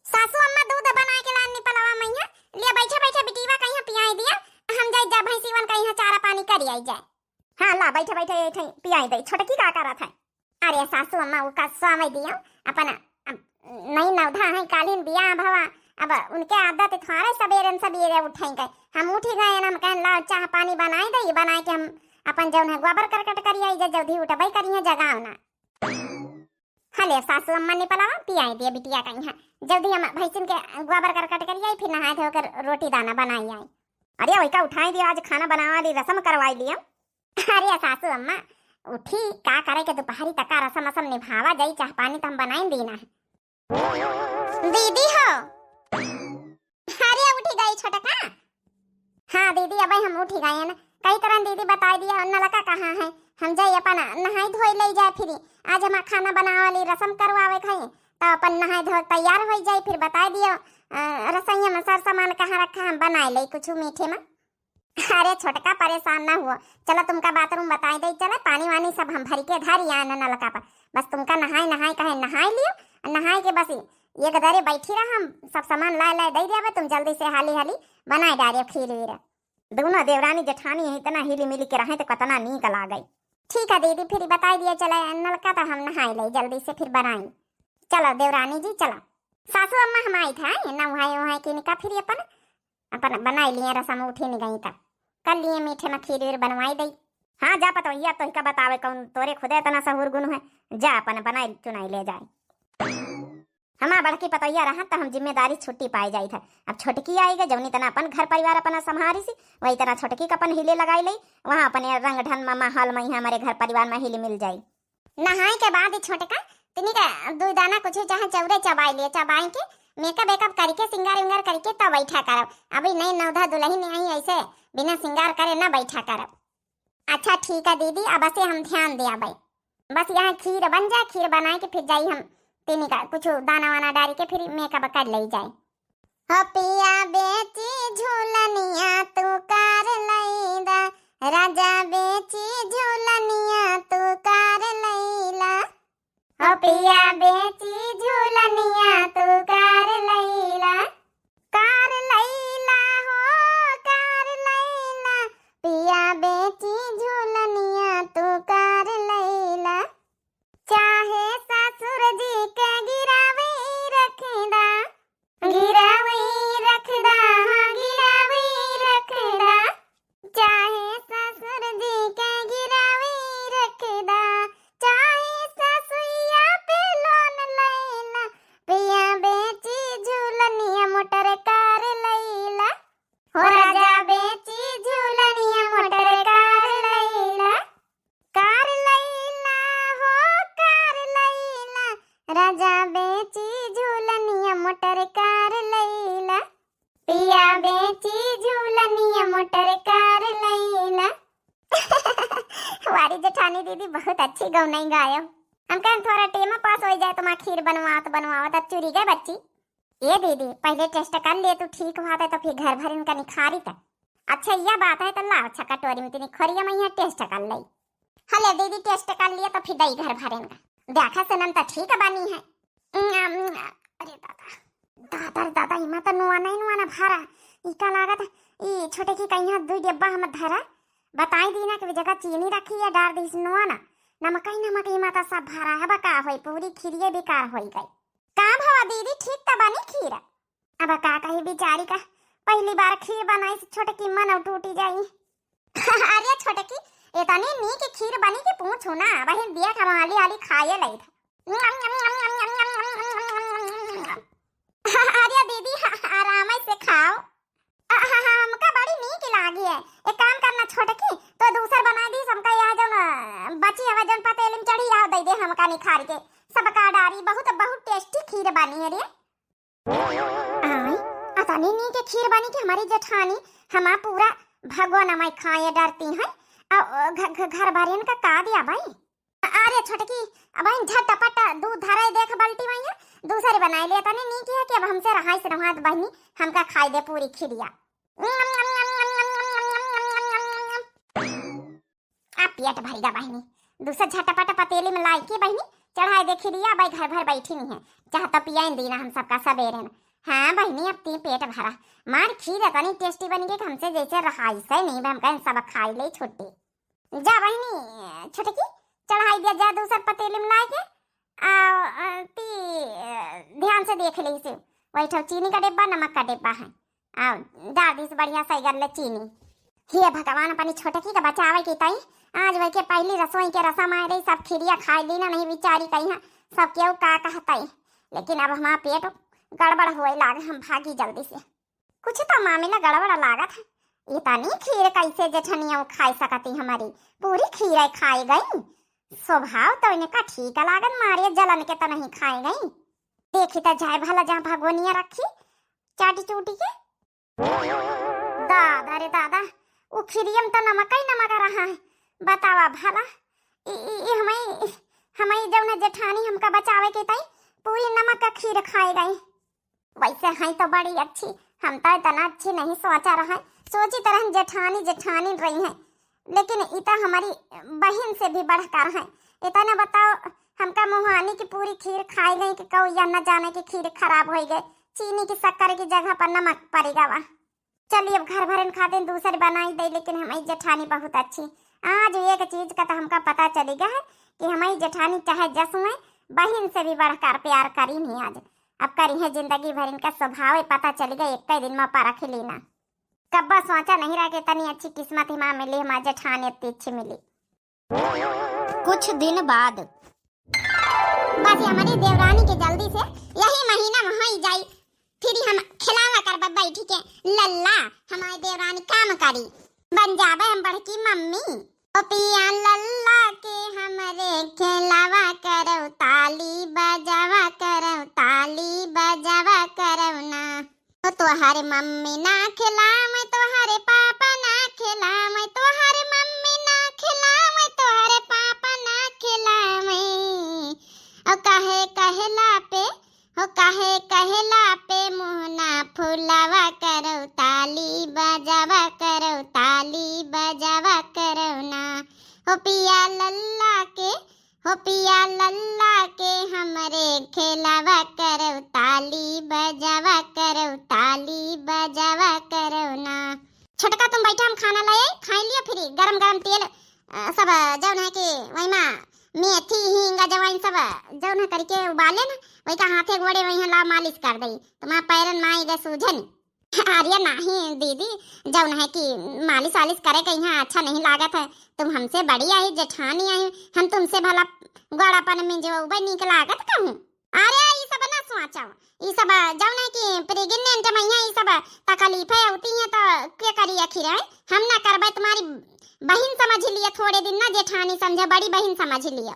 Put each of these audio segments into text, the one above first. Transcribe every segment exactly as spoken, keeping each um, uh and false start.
सासू अम्मा दूध बनाए के लान निपलवा मइहाँ, लिया बैठा बैठा बिटिया कइहाँ पियाई दिया, हम जाई जा भैंसीवन कइहाँ चारा पानी करी आई जाए। हाँ ला बैठा बैठा ये ठई पियाई दे। छोटकी का करत है? अरे सासू अम्मा वो का स्वामी दिया अपन, अब नई नवधा है कालीन बियाह भवा, अब उनके आदत थोड़े सबेरन सबेरे उठेंगे। हम उठी गए ना, हम कहन ला चाह पानी बनाई दे, बनाए के हम अपन जौन है गोबर करकट करी आई जा, जल्दी उठबई करिए जगाओ ना। हले सासू अम्मा निपलवा पियाई दिया बिटिया कइहाँ, जल्दी हम भैंसिन के गोबर करकट करी आई, फिर नहाए धो के रोटी दाना बनाई आई। अरे वही का उठाई दिया, आज खाना बनावा ली रसम करवाई लिया। अरे सासू अम्मा उठी, का करे के दुपहरी तक का रसम असम निभावा जाई, चाह पानी तो हम बनाई दीना है। दीदी हो, अरे उठी गई छोटका। हाँ दीदी, अबे हम उठी गए हैं ना। कई तरह दीदी बताई दिया, नलका कहाँ है, हम जाई अपन नहाई धोई ले जाए फिरी। आज हम खाना बनावे ली रसम करवावे खाई, तो अपन नहाई धोए तैयार हो जाई, फिर बताई दियो, अ, रसोइया में सर सामान कहाँ रखा, हम बनाए ले कुछ मीठे में। अरे छोटका परेशान ना हुआ, चलो तुमका बाथरूम बताई दे, चले पानी वानी सब हम भर के धर आए ना नलका पर। बस तुमका नहाए नहाए कहे नहाए लियो, नहाए के बस एक दरे बैठी रहा, हम सब सामान लाए लाए दे देबे, तुम जल्दी से हाली हाली बनाए डारियो खीर वीर। दोनों देवरानी जेठानी है, इतना हिली मिली के रहे तो कितना नीक लागे। ठीक है दीदी, फिर बताई दिया चले नलका तो हम नहाए ले जल्दी से फिर बनाई। चलो देवरानी जी चलो। सासू अम्मा हम आई था नहाए वहाए के निका फिर अपन, अपन बनाई लिए रसम उठी नहीं गई तब कर लिए मीठे में खीर वीर बनवाई दई। हाँ जा पतोहिया, तो का बतावे कौन तोरे खुदे इतना सहूर गुण है, जा अपन बनाई चुनाई ले जाए। हमार बड़की पतोहिया रहा त हम जिम्मेदारी छुट्टी पाए जाई था। अब छोटकी आई गई, जौनी तना अपन घर परिवार अपना संभारी सी, वही तना छोटकी का अपन हिले लगाई ले, वहाँ अपने रंग ढंग में माहौल में यहाँ हमारे घर परिवार में हिल मिल जाई। नहाए के बाद ही छोटका तनी का दू दाना कुछ चाहे चौरे चबाई लिए, चबाई के मेकअप वेकअप करके सिंगार विंगार करके तब बैठा करब। अभी नई नवधा दुल्हन आई ऐसे बिना सिंगार करे ना बैठा करब। अच्छा ठीक है दीदी, अब से हम ध्यान दे अबे। बस यहाँ खीर बन जाए, खीर बनाए के फिर जाई हम तेनी का कुछ दाना वाना डाल के फिर मेकअप कर ले जाए। हो पिया बेची झूलनिया तू कार लईदा, राजा बेची झूलनिया तू कार लईला। हो पिया बेची झूलनिया तू कार लईला, कार लईला हो कार लईला, पिया बेची झूलनिया तू कार लईला। चाहे ससुर जी के गिरावी रखदा, गिरावी रखदा, हाँ, गिरावी रखदा। चाहे ससुर जी के गिरावी रखदा, चाहे ससुइया पे लोन लैला, पिया बेची झूलनिया मोटर कार लैला। हो राजा बेची झूलनिया मोटर कार लैला, कार लैला हो कार लैला, राजा बेची झूलनिया मोटर कार लैला, पिया बेची झूलनिया मोटर कार लैला। वारी जेठानी दीदी बहुत अच्छी गौनई गायो। हम कहन थोड़ा टेमा पास हो जाए तो माँ खीर बनवात बनवावत अब चुरी गए बच्ची। ए दीदी, पहले टेस्ट कर ले, तू ठीक हुआ था तो फिर घर भर इनका निखारी था। अच्छा, यह बात है तो ला, अच्छा, कटोरी में तनी खोरिया में यहाँ टेस्ट कर ले। हले दीदी, टेस्ट कर लिया तो फिर दई घर भर इनका। देखा सनम तो ठीक बनी है। अरे दादा, दादा रे दादा, इमा तो नुआ नहीं नुआ ना भरा। ई का लागत है, ई छोटे की कहीं हाथ दुई डिब्बा हम धरा। बताई दी ना कि जगह चीनी रखी है, डाल दी नुआ ना। नमक ही नमक, इमा तो सब भरा है, बका होई, पूरी खीरिए बेकार होई गई। का भवा दीदी, ठीक त बनी खीर? अब का कही बिचारी का, पहली बार खीर बनाई से छोटकी मन टूटी जाई। अरे छोटकी, इतनी नीक खीर बनी कि पूछू ना, वही दिया हम हाली हाली खाए लई था। अरे दीदी, आराम से खाओ। हमका बड़ी नीक लागी है। एक काम करना छोटकी, तो दूसर बनाई दी, हमका यह जौन बची हवा जौन पतेली में चढ़ी, यह दे दे हमका निखार के। सबका डारी बहुत, बहुत टेस्टी खीर बनी है रे। आई, अतनी नीक खीर बनी कि हमारी जेठानी हमार पूरा भगवान माई खाए डरती हैं। आ, घ-, घ-, घर भरियन का का दिया भाई? अरे छोटकी, अब हम झटपट दूध धरे देख बाल्टी में है, दूसरी बनाई ले। तनी नीक है कि अब हमसे रहाई से रहात बहनी, हमका खाई दे पूरी खिरिया। आ पेट भर गया बहनी, दूसर झटपट पतेली में लाई के बहनी चढ़ाई दे खिरिया, भाई घर भर बैठी नहीं है, चाह तो पियाइन दीना हम सबका सबेरे न। हाँ बहिनी, अब ती पेट भरा, मार खीर इतनी tasty बन गई कि हमसे जैसे रहाई से नहीं, हम कहें सब खाई ले छुट्टी। जा बहिनी छोटकी, चढ़ाई दिया जा दूसर पतीली में लाए के, आ, आ, ती, आ, ध्यान से देख ले से, वही ठो चीनी का डिब्बा, नमक का डिब्बा है, आ, डाल दी से बढ़िया सही गल्ले चीनी। हे भगवान, अपनी छोटकी के बचावे की ताई, आज वही के पहली रसोई के रसम आए रही, सब खिरिया खाए ली ना, नहीं बेचारी कही है, सब केहू का कहताई, लेकिन अब हमारा पेट गड़बड़ होए लाग, हम भागी जल्दी से। कुछ तो मामला गड़बड़ लागत है। इतनी खीर कैसे जेठनिया खाए सकती हमारी? पूरी खीर खाए गई। स्वभाव तो इनका ठीक लागत, मारे जलन के तो नहीं खाए गई। देखी तो जाए भला जहाँ भगोनिया रखी, चाटी चूटी के। दादा रे दादा, उ खीरियम तो नमक ही नमक रहा है। बतावा भला, ई, ई, ई हमारी, हमारी जौन जेठानी हमका बचावे के ताई पूरी नमक का खीर खाए गई। वैसे हैं तो बड़ी अच्छी, हम तो इतना अच्छी नहीं सोचा रहे, सोची तरह जेठानी जेठानी रही हैं, लेकिन ई तो हमारी बहिन से भी बढ़कर हैं। इतना बताओ, हमका मुहानी की पूरी खीर खाई गई कि कहू या न जाने की खीर खराब होई गई, चीनी की शक्कर की जगह पर नमक पड़ गवा। चलिए अब घर भरन खातिर दूसर बनाई दे, लेकिन हमारी जेठानी बहुत अच्छी। आज एक चीज का तो हमका पता चली गया है कि हमारी जेठानी चाहे जस में बहिन से भी बढ़कर प्यार करी नहीं आज। अब करी है जिंदगी भर, इनका स्वभाव ही पता चल गया, एक ही दिन में परख लेना। कब्बा सोचा नहीं रहा कि इतनी अच्छी किस्मत ही माँ मिली, हमारे जेठानी इतनी अच्छी मिली। कुछ दिन बाद। बस ये हमारी देवरानी के जल्दी से यही महीना में होई जाई, फिर हम खिलावा करब बैठी के लल्ला, हमारी देवरानी काम करी, बन जाबे हम बड़की मम्मी। ओ पिया लल्ला के हमरे खिलावा करौ, ताली बजावा करौ, ताली बजावा करौ ना। ओ तोहर मम्मी ना खिलावे, तोहर पापा ना खिलावे, तोहर मम्मी ना खिलावे, तोहर पापा ना खिलावे। ओ काहे कहला पे, हो काहे कहला पे मुँह ना फुलावा करौ, ताली बजावा करौ, ताली बजावा करौ ना। हो पिया लल्ला के, हो पिया लल्ला के हमरे खिलावा करौ, ताली बजावा करौ, ताली बजावा करौ ना। छोटका तुम बैठा, हम खाना लाए, खाई लियो, फिर गरम गरम तेल, अ, सब जौन है कि वही मा मेथी, हींग, अजवाइन सब जौन है करके उबाले ना, वही का हाथे गोड़े वही ला मालिश कर दई, तुम्हारा पैरन माई गए सूझन। अरे नाही दीदी, जौन है कि मालिश वालिश करे के यहाँ अच्छा नहीं लागत है। तुम हमसे बड़ी आई, जेठानी आई, हम तुमसे भला गोड़ापन में जो उबे नीक लागत कहूँ। अरे ई सब ना सोचो, ई सब जौन है कि pregnant मैया ई सब तकलीफे होती हैं तो के करी आखिर है? हम ना करबे, तुम्हारी बहिन समझ लिया, थोड़े दिन ना जेठानी समझे, बड़ी बहिन समझ लिया।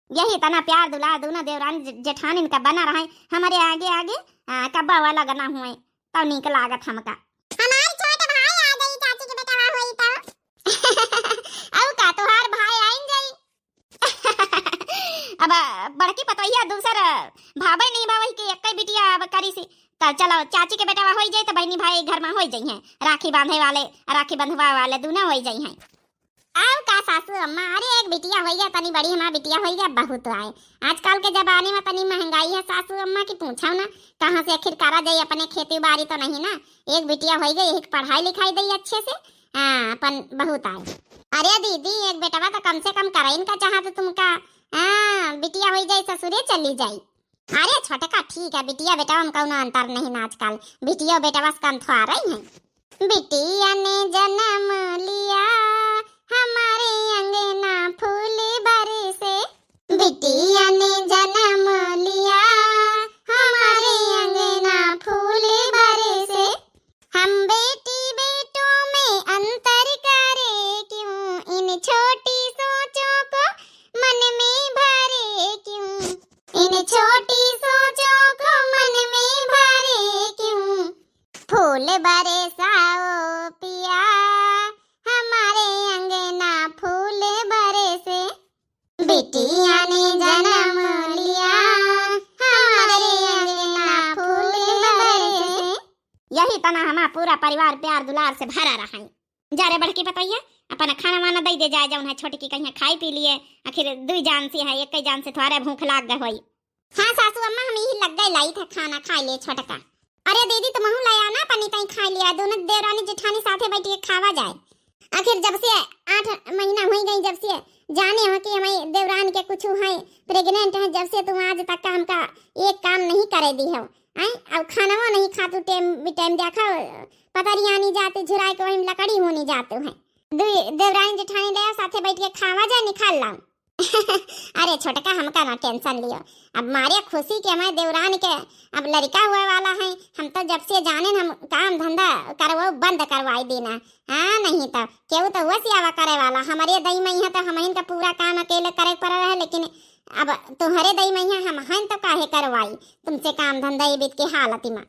यही तना प्यार दुलार दोनों देवरानी जे-, जेठानी इनका बना रहे हमारे आगे आगे, आ, कब्बा वाला गना हुए। तौ नीक लागत हमका। हमार छोट भाई आ जाई, चाची के बेटवा होई तौ। अउ का, तोहार भाई आइन जाई। अब बड़की पतोहिया दूसर भावे नहीं भावे के एक्कै बिटिया अब करी सी, त चलो चाची के बेटवा होई जाई त बहिनी भाई घर में होई जाई हैं, राखी बांधे वाले, राखी बंधवा वाले दोनों होई जाई हैं। अउ का सासू अम्मा, अरे एक बिटिया होइगा, तनी बड़ी हमार बिटिया होइगा, बहुत आए। आजकल के जमाने में तनी महंगाई है सासू अम्मा की पूछो ना, कहाँ से आखिर करा जाई, अपने खेती बाड़ी तो नहीं ना। एक बिटिया होइगा, यही के पढ़ाई लिखाई दई अच्छे से, हाँ, अपन बहुत आए। अरे दीदी, एक बेटवा तो कम से कम कराइन का चाहत तुमका, हाँ, बिटिया होई जाई ससुरे चली जाई। अरे छोटका ठीक है, बिटिया बेटवा में कौनो अंतर नहीं ना आजकल, बिटिया बेटवा से कम थोड़ा रही है। बिटिया ने जन्म लिया, हमारे अंगना फूल बरसे। बिटिया ने जन्म लिया, हमारे अंगना फूल बरसे। हम बेटी बेटों में अंतर करे क्यों, इन छोटी सोचों को मन में भरे क्यों, इन छोटी सोचों को मन में भरे क्यों। फूल बरसाओ पिया, हमारे अंगना फूल बरसे। बिटिया ने जन्म लिया, हमारे अंगना फूल बरसे। यही तना हमार पूरा परिवार प्यार दुलार से भरा रहे। जा रे बड़की पतोहिया, अपन खाना वाना दइ दे जाए, जउन है छोटकी कहिया खाई पी लिए। आखिर दुइ जान से है, एक जान से थोड़े भूख लाग गए होई। हाँ सासू अम्मा, हम यही लग गए लाई था खाना खाए ले छोटका। अरे दीदी, तुमहू ले आना अपनी ताई खाए लिया, दोनों देवरानी जेठानी साथे बैठ के खावा जाए। आखिर जब से आठ महीना हुई गई, जब से जाने हो कि हमारी देवरानी के कुछ है, प्रेग्नेंट है, जब से तुम आज तक का हमका एक काम नहीं करे दी हो। आए, अब खानवा नहीं खातू टाइम भी टाइम देखो, पतरिया नहीं जाती, झुराए के वहीं लकड़ी होनी जातू है। दुई देवरानी जेठानी ले साथे बैठ के खावा जाए, निकाल लाओ। अरे छोटका, हमका ना टेंशन लियो, अब मारे खुशी के हमारे देवरान के अब लड़का हुए वाला है। हम तो जब से जाने हम काम धंधा करवाओ बंद करवाई देना। हाँ, नहीं तो केहू तो वो सियावा करे वाला, हमारे दई में यहाँ तो हमहिन का पूरा काम अकेले करे पड़ रहे, लेकिन अब तुम्हारे दई में यहाँ हम हन तो काहे करवाई तुमसे काम धंधा ये बीत के हालत में।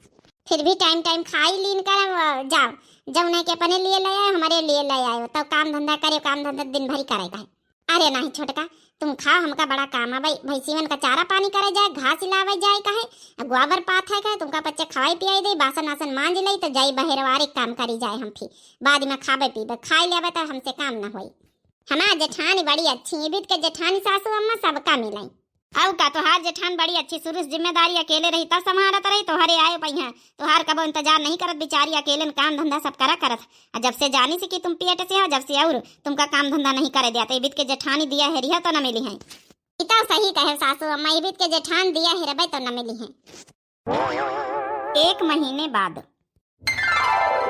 फिर भी टाइम टाइम खाई लीन कर, अ, जाओ, जौने के अपने लिए ले आए, हमारे लिए ले आए, तो काम धंधा करे, काम धंधा दिन भर ही करेगा है। अरे नहीं छोटका, तुम खाओ, हमका बड़ा काम है भाई, भैंसियन का चारा पानी करे जाए, घास लावे जाए कहे, गोबर पात है कहे, तुमका बच्चे खवाई पियाई दे, बासन आसन मांज ले, तो जाई बहेरवारी काम करी जाए हम फिर, बाद में खाबे पीबे, खाई लेबे तो हमसे काम ना होई। हमार जेठानी बड़ी अच्छी है, बीत के जेठानी सासू अम्मा सबका मिलाई। अउ का, तोहार जेठान बड़ी अच्छी, शुरू से जिम्मेदारी अकेले रही, तब संभारत रही, तोहरे आए पहिया, तोहार कबो इंतजार नहीं करत, बेचारी अकेले न काम धंधा सब करा करत। आ जब से जानी से कि तुम पेट से हो, जब से और तुमका काम धंधा नहीं करे दिया, तो इबित के जेठानी दिया हेरिया तो न मिली है। ई तो सही कहे सासू अम्मा, इबित के जेठान दिया हेरबे तो न मिली है। एक महीने बाद। ओए,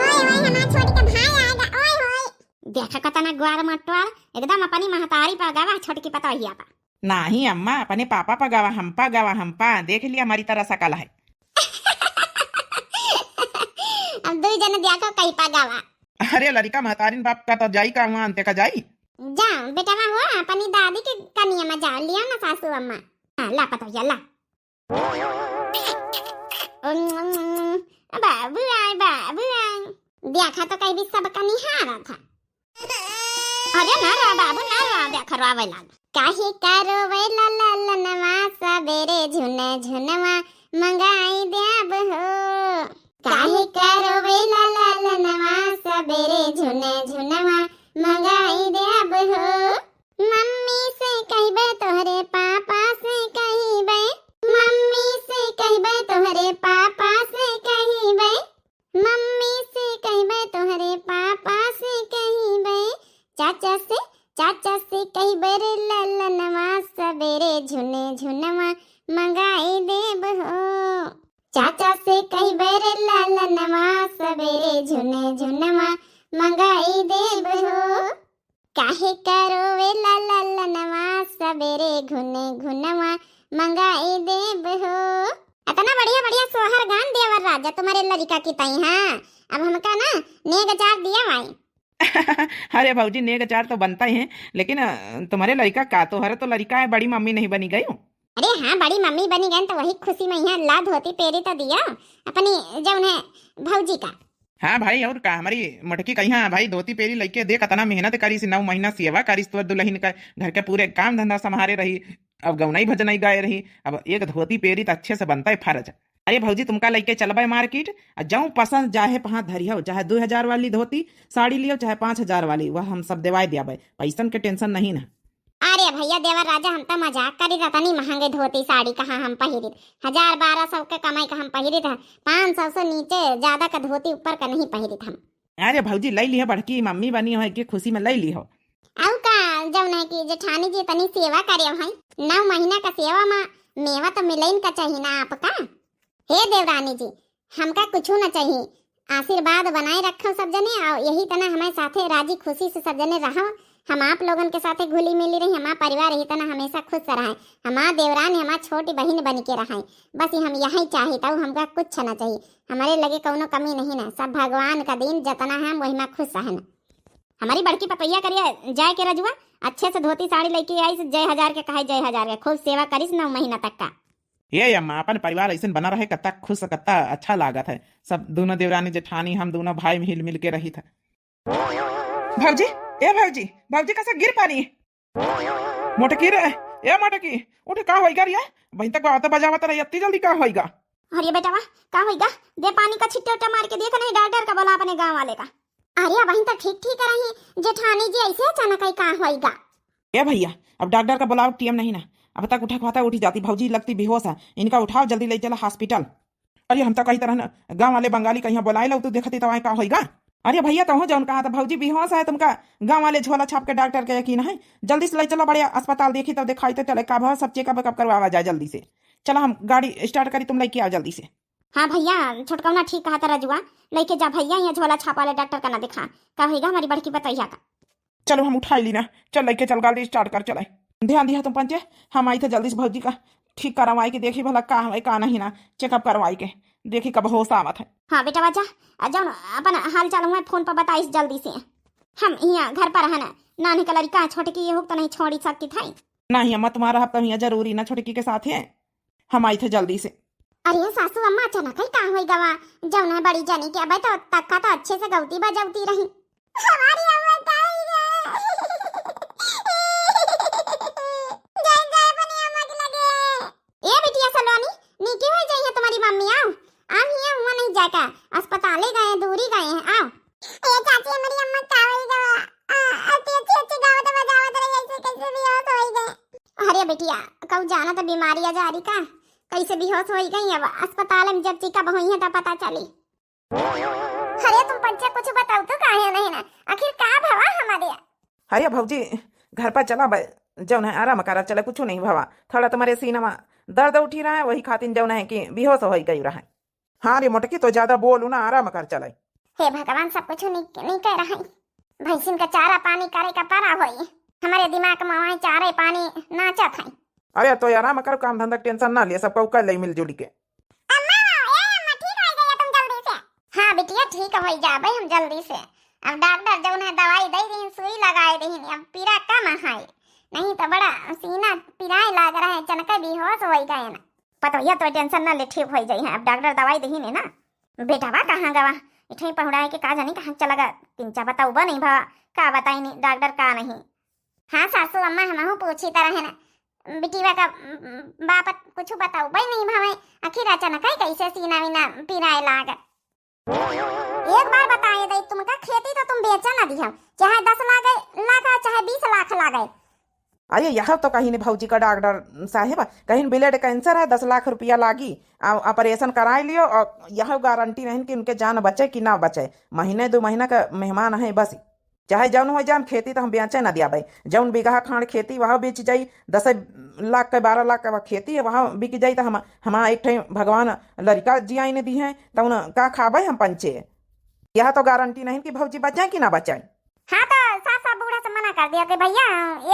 ओए, हमार छोटका भाई आएगा, ओए, ओए। देखा कतना ग्वार मटवार, एकदम अपनी महतारी पा गवा, छोटकी पतोहिया पा। नाही अम्मा, अपने पापा पा गवा, हम पा गवा, हम पा। देख लिया हमारी तरह सकल है। अब दुई जन देखो कहीं पा गवा। अरे लड़का महतारिन बाप का तो जाई का वहाँ अंते का जाई। जा बेटवा हो, अपनी दादी के कनिया में जा, लिया ना सासू अम्मा। हाँ, ला पतोहिया ला। बाबू आए, बाबू आए। देखा तो कहीं भी सबका निहारा था। अरे ना रो बाबू ना रो, देखो रोवे लाग। काहे का रोवेला ललनवा, सबेरे झुन झुनवा मंगाई देब हो। काहे का रोवेला ललनवा, सबेरे झुन झुनवा मंगाई देब हो। मम्मी से कहबे तोहरे पापा से कहबे, मम्मी से कहबे तोहरे पापा से कहबे, मम्मी से कहबे तोहरे पापा से कहबे, चाचा से, चाचा से कहबे रे ललनवा, सबेरे झुने झुनवा मंगाई देब हो। चाचा से कहबे रे ललनवा, सबेरे झुने झुनवा मंगाई देब हो। काहे का रोवेला ललनवा, सबेरे घुने घुनवा मंगाई देब हो। अतना बढ़िया बढ़िया सोहर गान देवर राजा तुम्हारे लड़का की ताई। हाँ, अब हमका ना नेग अचार दिया भाई। अरे भौजी, नेग अचार तो बनता ही है, लेकिन, अ, तुम्हारे लड़का का, तोहरे तो लड़का है, बड़ी मम्मी नहीं बनी गई हो। अरे हाँ, बड़ी मम्मी बनी गई तो वही खुशी में यहाँ ला धोती पेरी तो दिया अपनी जौन है भौजी का। हाँ भाई, और का, हमारी मोटकी कहिया भाई धोती पेरी लइके देख, अतना मेहनत करीस, नौ महीना सेवा करीस तोर दुल्हन का, घर के पूरे काम धंधा संभारे रही, अब गौनई भजनई गाए रही, अब एक धोती पेरी तो अच्छे से बनता है फर्ज। अरे भौजी, तुमका लइके चलबे मार्केट, आ जौन पसंद चाहे पहाँ धरियो, चाहे दो हजार वाली धोती साड़ी लियो, चाहे पाँच हजार वाली, वह हम सब देवाए दियाबे, पैसन के टेंशन नहीं ना। अरे भैया देवर राजा, हम तो मजाक करी था, तनी महंगे धोती साड़ी कहाँ हम पहिरित, हजार बारह सौ के कमाई का हम पहिरित है, पाँच सौ से नीचे ज्यादा का धोती ऊपर का नहीं पहिरित हम। अरे भौजी, लई लिहे, बड़की मम्मी बनी हो, के खुशी में लई लिहो। अउ का, जौन है कि जेठानी जी तनी सेवा करे है, नौ महीना का सेवा में मेवा तो मिलइन का चाहिए ना आपका। हे देवरानी जी, हमका कुछ ना चाहिए, आशीर्वाद बनाए रखो सब जने, और यही तना हमारे साथे राजी खुशी से सब जने रहो। हम आप लोगन के साथे घुली मिली रही, हमारा परिवार यही तना हमेशा खुश रहे, हमारा देवरानी हमारा छोटी बहिन बन के रहे, बस ये हम यही चाहित, और हमका कुछ ना चाहिए। हमारे लगे कौनो कमी नहीं ना, सब भगवान का दिन, जतना हम वही में खुश रहन। हमारी बड़की पतोहिया करिया जाए के रजुआ अच्छे से धोती साड़ी लइके आइस, जय हजार के कहे जय हजार के, खूब सेवा करिस नौ महीना तक का। ये अम्मा, अपन परिवार ऐसन बना रहे, कत्ता खुश, कत्ता अच्छा लागत है। सब दोनों देवरानी जेठानी, हम दोनों भाई हिल मिल के रहित है। भौजी, ए भौजी, भौजी कसा गिर पानी? मोटकी रे, ए मोटकी, उठ, का होइगा रे? बहिन तक बात बजावत रही, इतनी जल्दी का होइगा? अरे बेटवा, का होइगा? दे पानी का छिट्टा उट्टा मार के देख नहीं, डॉक्टर का बोला अपने गाँव वाले का। अरे, अबहिन त ठीक ठीक रही जेठानी जी, ऐसे अचानक ही का होइगा? ए भैया, अब डॉक्टर का बुलाव टीएम नहीं ना, अब तक उठा खाता उठी जाती, भौजी लगती बेहोश है, इनका उठाओ जल्दी ले चला हॉस्पिटल। अरे हम तो कही तरह ना गाँव वाले बंगाली कहीं बुलाए लो, तू देखती तो आए का होइगा। अरे भैया, तो हो जौन कहा था भौजी बेहोश है, तुमका गाँव वाले झोला छाप के डॉक्टर के यकीन है, जल्दी से ले चलो बड़े अस्पताल, देखी तो दिखाई तो चले का भाव, सब चेकअप वेकअप करवावा जाए जल्दी से। चलो हम गाड़ी स्टार्ट करी, तुम लेके आओ जल्दी से। हाँ भैया, छोटकौना ठीक कहा था रजुआ, लेके जा भैया, यहाँ झोला छाप वाले डॉक्टर का ना दिखा, का होइगा हमारी बड़की पतोहिया का। चलो हम उठाई ली ना, चल लेके चल, गाड़ी स्टार्ट कर चले। ध्यान दिया तुम पंचे, हम आई थे जल्दी से भौजी का ठीक करवाई के देखी भला का हवे का नहीं ना, चेकअप करवाई के देखी कब होश आवत है। हाँ बेटा बाजा, जौन अपन हाल चाल हुआ फोन पर बताइस जल्दी से। हम यहाँ घर पर है ना, नानी का लड़का छोटकी ये हुक तो नहीं छोड़ी सकती था। नहीं अम्मा, तुम्हारा हफ्ता यहाँ जरूरी ना छोटकी के साथ है, हम आई थे जल्दी से। अरे सासू अम्मा, अचानक ही का होई गवा? जौन है बड़ी जनी के अबे तो तक्का तो अच्छे से गौती बजौती रही। हमारी अम्मा का होई रे? जाए, जाए अपनी अम्मा के लगे। ए बिटिया सलोनी, नीके होई जाई है तुम्हारी मम्मी, आओ। आओ हिया हुआ नहीं जाए का, अस्पताले गए हैं, दूरी गए हैं, आओ। ए चाची, हमारी अम्मा का होई गवा? आ, अच्छी, अच्छी, अच्छी गावत बजावत रही, ऐसे कैसे बेहोश होई गए? अरे बिटिया, कहू जाना तो बीमारी आ जा रही का, कैसे बेहोश होई गई? अब अस्पताल में जब चेकअप होई है तब पता चली। अरे तुम पंचे कुछ बताओ तो काहे नहीं ना, आखिर का भवा हमारे? अरे भौजी, घर पर चला बे, जौन है आराम करा चले, कुछ नहीं भवा, थोड़ा तुम्हारे सीना में दर्द उठी रहा है, वही खातिर जौन है कि बेहोश होई गई रहा है। हाँ रे मोटकी, तो ज्यादा बोलू ना, आराम कर चले। हे भगवान, सब कुछ नहीं, नहीं कह रहा है। भैंसिन का चारा पानी करे का परा होई। हमारे दिमाग में वहीं चारे पानी नाचत है। अरे तो आराम करो, काम धंधा के टेंशन ना ले, सब कहू कर ले मिलजुल के। अम्मा, ए अम्मा, ठीक हो गई तुम जल्दी से। हाँ बिटिया, ठीक हो जाबे हम जल्दी से। अब डॉक्टर जौन है दवाई दे दीन, सुई लगाए दीन, अब पीरा कम है, नहीं तो बड़ा सीना पिराए लाग रहा है, चनके बेहोश हो गए ना। पतोहिया तो टेंशन ना ले, ठीक हो जाई है, अब डॉक्टर दवाई दीन है ना। बेटवा कहाँ गवा? इठे पहुड़ाए के का जानी कहाँ चला गा। किंचा बताउबा नहीं भवा, का बताई नहीं डॉक्टर का नहीं। हाँ सासू अम्मा, हमहू पूछी तरह है ना, बिटिया का, उम, बाप कुछ बताउबा ही नहीं भवे, आखिर अचानक है कैसे सीना वीना पिराए लाग। एक बार बताए दे, तुमका खेती तो तुम बेचा ना दिया, चाहे दस लाख लाख, चाहे बीस लाख लागे। अरे यह तो कहीं भौजी का डॉक्टर साहेब, कहीं ब्लड कैंसर है, दस लाख रुपया लागी, आ, ऑपरेशन कराए लियो, और यह गारंटी नहीं कि उनके जान बचे कि ना बचे, महीने दो महीना का मेहमान है बस। चाहे जौन हो जाए, खेती तो हम बेचे ना दियाबे, जौन बीघा खांड खेती वह बेच जाई, दस लाख के बारह लाख का खेती है वह बिक जाई, तो हम, हमारा एक ठे भगवान लड़का जियाई ने दी है, तो उन का खाबे हम पंचे? यह तो गारंटी नहीं कि भौजी बचाए कि ना बचाए। हाँ, तो सास साहब बूढ़ा से मना कर दिया कि भैया,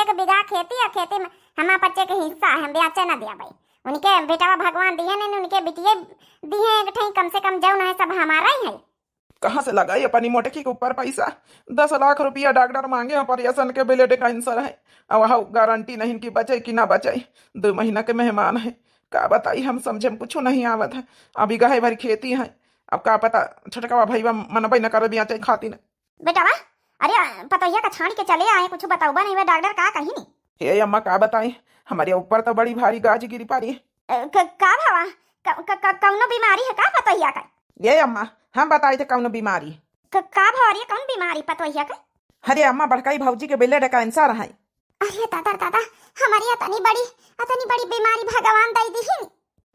एक बीघा खेती है, खेती में हमारे बच्चे के हिस्सा है, हम बेचे ना दियाबे। उनके बेटवा भगवान दिए नहीं, उनके बिटिये दिए एक ठे, कम से कम जौन है सब हमारा ही है। कहाँ से लगाई अपनी मोटकी के ऊपर पैसा? दस लाख रुपया डॉक्टर मांगे हैं, ऑपरेशन के, ब्लड कैंसर है, और वह गारंटी नहीं कि बचे कि ना बचे। दो महीना के मेहमान है, का बताई हम, समझे में कुछ नहीं आवत है। अभी गहे भर खेती है, अब का पता छोटकवा भैया मनबे न करे बेचे खातिर। बेटवा, अरे पतोहिया का छाड़ी के चले आए, कुछ बताउबा नहीं बे, डॉक्टर का कही नहीं? हे अम्मा, का बताई, हमारे ऊपर तो बड़ी भारी गाज गिरी पड़ी। अ, क-, का भवा? क-, क-, क-, कौनो बीमारी है का पतोहिया का? ये अम्मा, हम बताई थे कौनो बीमारी। क-, का भवा रे, कौन बीमारी पतोहिया का? अरे अम्मा, बड़काई भौजी के ब्लड कैंसर है। अरे दादा, दादा, हमारी अतनी बड़ी, अतनी बड़ी बीमारी भगवान दई दीहिन।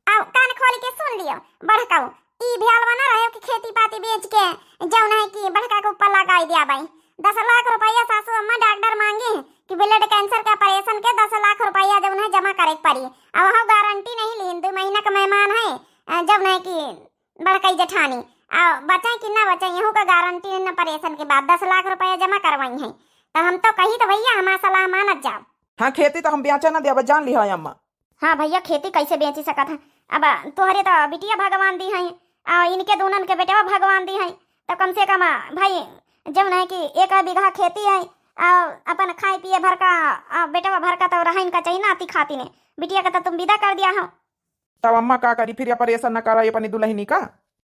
आओ, कान खोल के सुन लियो, बड़काऊ, ई भ्याल बना रहे हो कि खेती पाती बेच के जौन है कि बड़का के ऊपर लगाई दिया बाई। दस लाख रुपया सासू अम्मा डॉक्टर मांगे हैं कि ब्लड कैंसर के ऑपरेशन के दस लाख रुपया जौन है जमा करे के पड़ी। अब हम गारंटी नहीं लीन, दो महीना का मेहमान है, अ, जौन है कि बड़कई जेठानी, आ बचाई कि ना बचाई, यहू का गारंटी नहीं, ऑपरेशन के बाद दस लाख रुपया जमा करवाई है। तो हम तो कही तो भैया हमार सलाह मानत जाओ। हाँ, खेती तो हम बेचे ना देबे, जान लिहा अम्मा। हाँ भैया, खेती कैसे बेची सकत है? अब तोहरे तो बिटिया भगवान दी है, आ इनके दोनन के बेटवा भगवान दी है, तो कम से कम, आ, भाई, जौन है कि एक बीघा खेती है, आ अपन खाए पिए भर का, आ बेटवा भर का तो रहा इनका चाहिए नाती खाती ने, बिटिया का तो तुम विदा कर दिया हो। तब अम्मा का करी, फिर ऑपरेशन न कराई अपनी दुल्हनी का?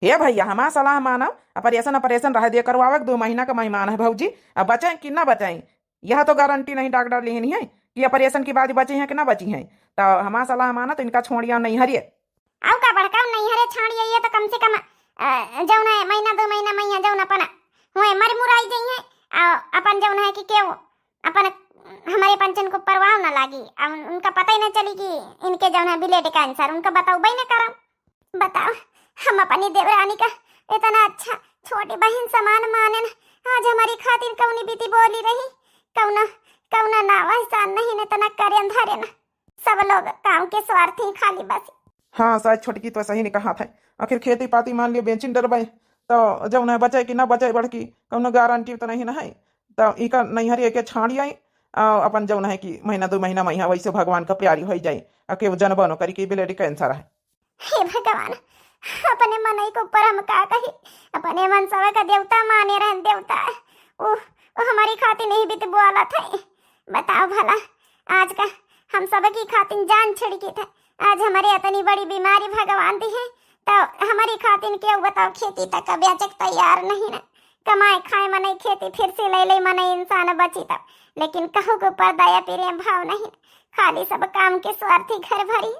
हे भैया, हमार सलाह मानो, ऑपरेशन, ऑपरेशन रह दिया, करवावे के दो महीना का मेहमान है भौजी, अब बचाई कि ना बचाई, यह तो गारंटी नहीं डॉक्टर लेहनी है कि ऑपरेशन के बाद बची हैं कि ना बची हैं। तो हमार सलाह मानो तो इनका छोड़िया नहीं हरिए। आउ का बड़का नहीं हरे छाड़िए, ये तो कम से कम, अ, जौन है महीना दो महीना में जौन अपन हुए मर मुराई जइहैं, अउ अपन जउन है कि केहू अपन हमरे पंचन को परवाह न लागी। अब उन-, उनका पता ही न चली कि इनके जउन है ब्लड कैंसर, उनका बतउबइ न करब। बताओ, हम अपनी देवरानी का इतना अच्छा छोटी बहिन समान मानेन, आज हमरी खातिर कउनी बीती बोली रही, कउना, कउना नावा एहसान नहीं न इतना करेन धरेन। सब लोग काम के स्वार्थी खाली बस। हाँ, शायद छोटकी तो सही नहीं कहा था। आखिर खेती पाती मान लियो बेचिन डरबे, तो जउन है बचे कि ना बचे बड़की, कउनो गारंटी तो नहीं ना है। तो इका नैहरे के छाड़ी आई, आ, अपन जउन है कि महीना दो महीना में यहाँ वैसे भगवान का प्यारी होइ जाई, आ केहू जनबो न करी कि ब्लड कैंसर है। हे भगवान, अपने मनई के ऊपर हम का कही, अपने मनसवा का देवता माने रहन देवता, उ, उ हमरी खातिर नहीं बीत बोलत है। बताओ भला, आज का हम सब की खातिर जान छिड़की थे, आज हमरे इतनी बड़ी बीमारी भगवान दी है, तो हमरी खातिर केहू बताओ खेती तक का बेचे के तैयार नहीं ना, कमाए खाए मनई खेती फिर से ले ले मनई इंसान बची तब, लेकिन कहू के ऊपर दया प्रेम भाव नहीं, खाली सब काम के स्वार्थी घर भरी।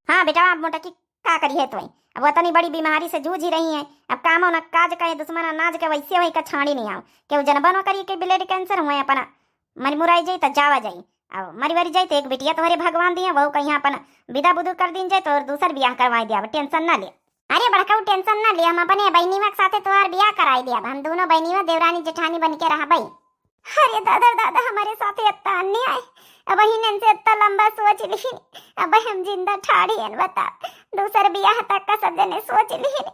हाँ बेटा, आप मोटा की का करिहै तोय? अब वतनी बड़ी बीमारी से जूझि रही हैं, अब कामो न काज कहे दुश्मन अनाज के वैसे वही का छाड़ी नहीं आओ, केहू जनबो न करी के ब्लड कैंसर हुए अपना मर मुराई जाई त जावा जाई, अब मरी वरी जाई त एक बिटिया तोहरे भगवान दिए, वहू कहिया अपन विदा बुदू कर दीन जाए तो और दूसर बियाह करवाई दिया, अब टेंशन ना ले। अरे बड़काऊ टेंशन ना ले, हम अपने बहनीवा के साथे तोहार बियाह कराई दिया, हम दोनों बहनीवा देवरानी जेठानी बन के रहबई। अरे दादा, दादा, हमरे साथे इतना अन्याय। अबहिन इनसे इतना लंबा सोच लिहिन, अब हम जिंदा ठाढ़ी हन, बता, दूसर बियाह तक का सब जने सोच लिहिन।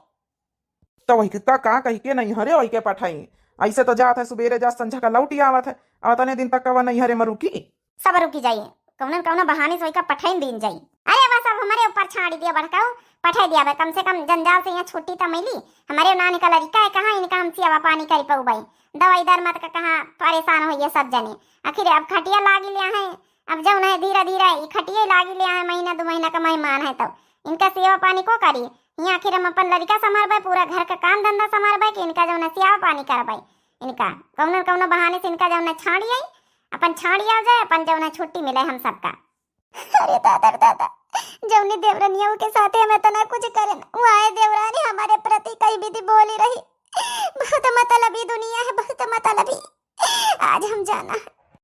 तो वही का, का कही के नैहरे वही के पठाई? ऐसे तो जात है, सुबेरे जात, संझा का लौटी आवत है, और अतने दिन तक का वह नैहरे में रुकी? सब रुकी जाई, कौनो न कौनो बहाने से वही का पठाइन दीन जाई। अरे बस अब हमरे ऊपर छाड़ी दिया बड़काऊ, पठाई दिया बे, कम से कम जंजाल से यहाँ छुट्टी तो मिली। हमरे नानी का लड़का है, कहाँ इनका हम सेवा पानी करी पउबई, दवाई दर मत का कहाँ परेशान होइए सब जने। आखिर अब खटिया लागी लिया है, अब जउन है धीरे धीरे ई खटिया लागी लिया है, महीना दो महीना का मेहमान है तो इनका सेवा पानी को करी? यहाँ आखिर हम अपन लड़का संभारबे, पूरा घर का काम धंधा संभारबे कि इनका जउन है सेवा पानी करबे? इनका कौनो न कौनो बहाने से इनका जउन है छाड़ी आई, अपन छाड़ी आ जाए, अपन जउन है छुट्टी मिले हम सबका। अरे दादा रे दादा, जौनी देवरनिया के साथे हम इतना कुछ करेन, वह देवरानी हमारे प्रति कई विधि बोली रही। बहुत मतलबी दुनिया है, बहुत मतलबी। आज हम जाना।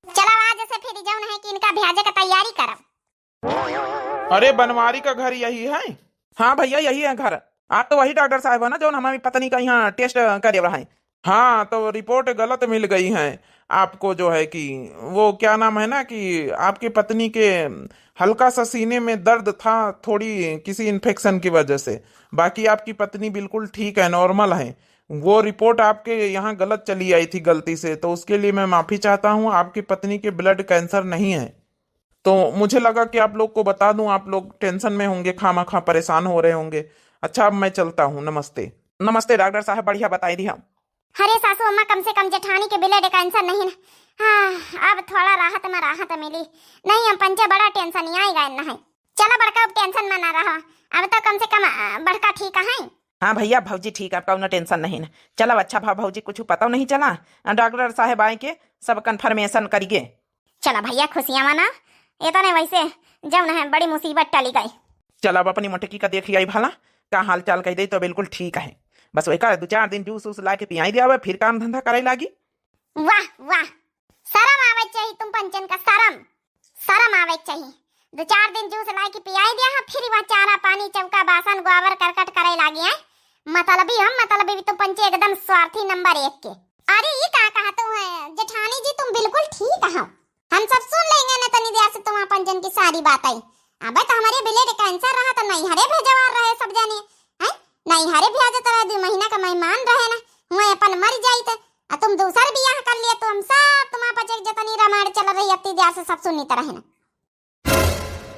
चला आज से फिर जौन है कि इनका भेजे का तैयारी करब। अरे बनवारी का घर यही है? हाँ भैया, यही है घर। आप तो वही डॉक्टर साहब हो ना, जौन हमारी पत्नी का यहाँ टेस्ट करे रहा है? हाँ, तो रिपोर्ट गलत मिल गई है आपको, जो है कि वो क्या नाम है ना, कि आपकी पत्नी के हल्का सा सीने में दर्द था, थोड़ी किसी इन्फेक्शन की वजह से। बाकी आपकी पत्नी बिल्कुल ठीक है, नॉर्मल है। वो रिपोर्ट आपके यहाँ गलत चली आई थी गलती से, तो उसके लिए मैं माफ़ी चाहता हूँ। आपकी पत्नी के ब्लड कैंसर नहीं है। तो मुझे लगा कि आप लोग को बता दूं, आप लोग टेंशन में होंगे, खामा खा परेशान हो रहे होंगे। अच्छा, अब मैं चलता हूँ, नमस्ते। नमस्ते डॉक्टर साहब, बढ़िया बताई दिया। अरे सासू अम्मा, कम से कम जेठानी के ब्लड कैंसर नहीं ना। हाँ, अब थोड़ा राहत में राहत मिली। नहीं, हम पंचे बड़ा टेंशन ही आई गए ना है। चला बड़का, अब टेंशन में ना रहो, अब तो कम से कम, अ, बड़का ठीक है। हाँ भैया, भौजी ठीक है, अब कौनो टेंशन नहीं ना। चला अच्छा भा भौजी, कुछ पता नहीं चला, अ, डॉक्टर साहब आए के सब कन्फर्मेशन करिए। चला भैया, खुशियाँ मना, ये तो नहीं वैसे जौन है बड़ी मुसीबत टली गई। चला अब अपनी मोटकी का देखी आई भला, का हाल चाल कह दे तो बिल्कुल ठीक है। बस वही का दो चार दिन जूस वूस ला के पियाई दिया, फिर काम धंधा करे लागी। वाह वाह, शरम आवे चाहिए तुम पंचन का, शरम, शरम आवे चाहिए। दो चार दिन जूस ला के पियाई दिया है, फिर वह चारा पानी चौका बासन गोबर करकट करे लागी है। मतलबी हम, मतलबी तुम पंचे एकदम स्वार्थी नंबर एक के। अरे ई का कहा तू है जेठानी जी, तुम बिल्कुल ठीक हो। हम सब सुन लेंगे ना तनी देर से तुम अपन जन की सारी बातें। अबे तो हमारे ब्लड कैंसर रहा तो नैहरे भेजवार रहे सब जने, हैं? नैहरे भेजत रहे, दो महीना का मेहमान रहे ना, हुए अपन मर जाइत। आ तुम दूसर बियाह कर लिए तो हम सब तुम अपन जतनी रामायण चल रही अति देर से सब सुनित रहे ना।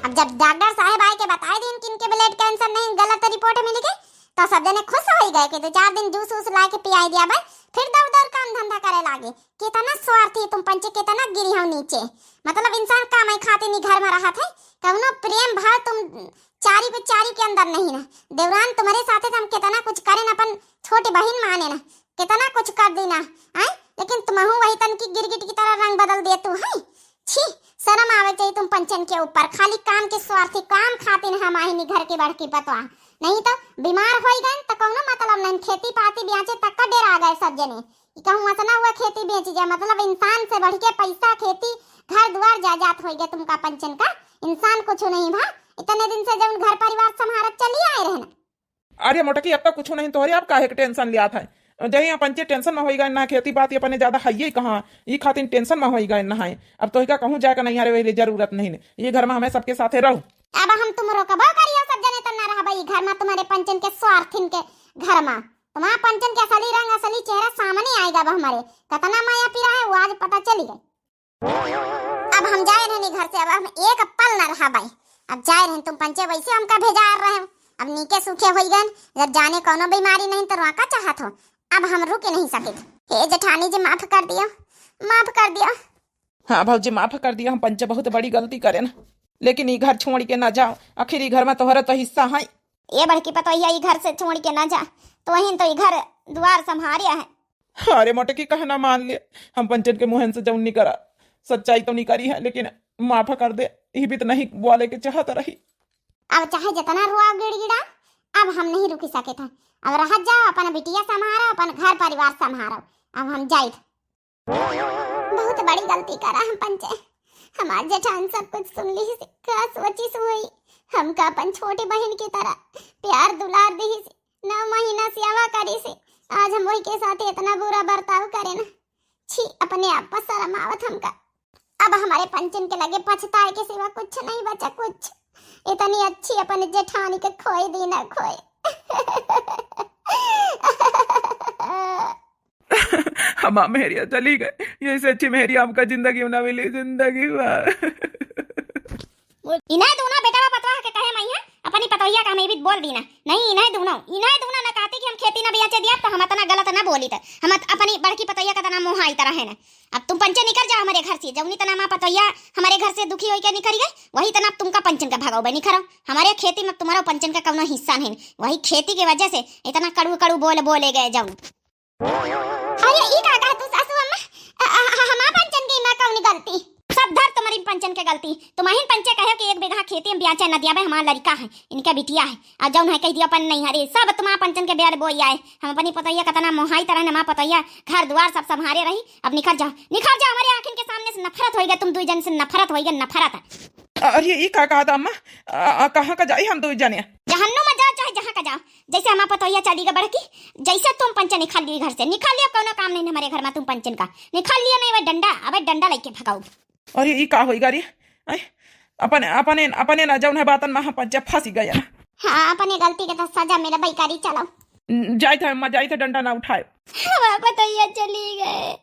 अब जब डॉक्टर साहब आए के बताए दिन कि इनके ब्लड कैंसर नहीं, गलत रिपोर्ट मिल गई, तो सब जने खुश हो गए कि दो चार दिन जूस वूस ला के पियाई दिया भाई, फिर दौड़ दौड़ काम धंधा करे लागे। कितना स्वार्थी तुम पंचे, कितना गिरी हो नीचे। मतलब इंसान कमाई खातिर नहीं घर में रहत है, कौनो प्रेम भाव तुम चारी पे चारी के अंदर नहीं ना। देवरान तुम्हारे साथे तो हम कितना कुछ करें, अपन छोटी बहन माने ना, कितना कुछ कर दी ना, हैं? लेकिन तुमहू वही तन की गिरगिट की तरह रंग बदल दे तू, हैं? छी, शर्म आवे चाहिए तुम पंचन के ऊपर, खाली काम के स्वार्थी, काम खातिर हम आहिनी घर की बड़की पतवा। नहीं तो बीमार होई गए तो कौनो मतलब नहीं, खेती पाती ब्याचे तक का डेरा गए सब जने। कि कहूँ असना हुआ खेती बेची जाए, मतलब इंसान से बढ़ के पैसा, खेती, घर दुआर, जायदाद होइ गए तुमका पंचन का। इंसान कुछ नहीं भा, इतने दिन से जौन घर परिवार संभारत चली आए रहन। अरे मोटकी, अब तो कुछ नहीं तोहरे, अब काहे के tension लियात है? जही हम पंचे tension में होई गए ना, खेती बात ये अपने ज्यादा हइये कहाँ, ई खातिर tension में होई गए ना है। अब तोहिका कहूँ जाए का नहीं, अरे वही जरूरत नहीं ने, ये घर में हमें सबके साथे रहो। अब हम तुम रोकबो करियो, सब जने तो ना रहबा ई घर में, तुम्हारे पंचन के स्वार्थिन के घर में। तुम्हारा पंचन के असली रंग, असली चेहरा सामने आएगा अब हमारे। कितना माया पीरा है वो आज पता चली गई। अब हम जाए रहनी घर से, अब हम एक पल ना रहा बाई। अब जाए रहन तुम पंचे, वैसे हमका भेजा रहे हो। अब नीके सूखे होई गन, जब जाने कौनो बीमारी नहीं तो रोका चाहत हो। अब हम रुक नहीं सकित। हे जेठानी जी, माफ कर दियो, माफ कर दियो। हाँ भौजी, माफ कर दियो, हम पंचे बहुत बड़ी गलती करेन, लेकिन ई घर छोड़ के ना जाओ, आखिर ई घर में तोहरा तो हिस्सा है। ए बड़की पतोहिया, ई घर से छोड़ के ना जा, तोहिन तो ई घर दुआर संभारे है। अरे मोटकी, कहना मान ले, हम पंचन के मुहन से जौन निकरा, सच्चाई तो निकरी है, लेकिन माफ कर दे, ई भी तो नहीं बोले के चाहत रही। अब चाहे जितना रोआ गिड़गिड़ा, अब हम नहीं रुकी सके थे। अब रह जाओ, अपन बिटिया संभारो, अपन घर परिवार संभारो। अब हम जाइत। बहुत बड़ी गलती करा हम पंचे। हमार जेठान सब कुछ सुन ली से, का सोची से हुई? हमका अपन छोटी बहन की तरह प्यार दुलार दी से, नौ महीना सेवा करी से। आज हम वही के साथ इतना बुरा बर्ताव करे ना। छी, अपने आप पर शर्म आवत हमका। अब हमारे पंचन के लगे पछताए के सिवा कुछ नहीं बचा, कुछ। इतनी अच्छी अपने जेठानी के खोए दी ना खोए। हमार मेहरिया चली गए, ये से अच्छी मेहरिया हमका जिंदगी में ना मिली, जिंदगी भर। इन्हें दूनो बेटवा पतवा के कहे मइया, अपनी पतोहिया का हमें भी बोल दीना। नहीं, इन्हें दूनो, इन्हें दूनो ना कहती कि हम खेती ना बेचे दिया, तो हम इतना गलत ना बोली। तो हम अत-, अपनी बड़की पतोहिया का तना मोहा आई तरह है ना। अब तुम पंचे निकल जाओ हमारे घर से, जौनी तना माँ पतोहिया हमारे घर से दुखी होकर निकल गए, वही तना अब तुमका पंचन का भगाओ बे, निकलो। हमारे खेती में तुम्हारा पंचन का कौनो हिस्सा नहीं, वही खेती के वजह से इतना कड़ू कड़ू बोल बोले गए जाऊँ। अरे, ई का कहत तू सासू अम्मा? अ, अ, अ, हमार पंचन के इमा कौन गलती? सब धर तुम्हारी पंचन के गलती। तुम्हारी पंचे कहे कि एक बीघा खेती में ब्याचे न दिया बे, हमार लड़का है, इनका बिटिया है। आ जौन है कह दिया अपन नहीं, अरे, सब तुम्हार पंचन के ब्यार बोई आए। हम अपनी पतोहिया कतना मोहाई तरह न, हमार पतोहिया घर दुआर सब संभारे रही। अब निखर जाओ, निखर जाओ, हमारे आँखिन के सामने से नफरत होई गए, तुम दुई जन से नफरत होई गए, नफरत। अरे, ई का कहत अम्मा? आ, आ, कहाँ का जाई हम दुई जने? जहन्नुम में जाओ, चाहे जहाँ का जाओ। जैसे हमार पतोहिया चली गई बड़की, जैसे तुम पंचे निकाल लिए घर से, निकाल लिया, कौनो काम नहीं हमारे घर में तुम पंचन का, निकाल लिया नहीं, वह डंडा, अबे डंडा लेके भगाओ। अरे, ई का होई गा रे? आय, अपने, अपने, अपने ना जौन है बातन में हम पंचे फंसी गए ना। हाँ, अपने गलती के तो सजा मिला भाई करी, चलो। न-, जाइत है अम्मा, जाइत है, डंडा ना उठाए। हमार पतोहिया चली गए।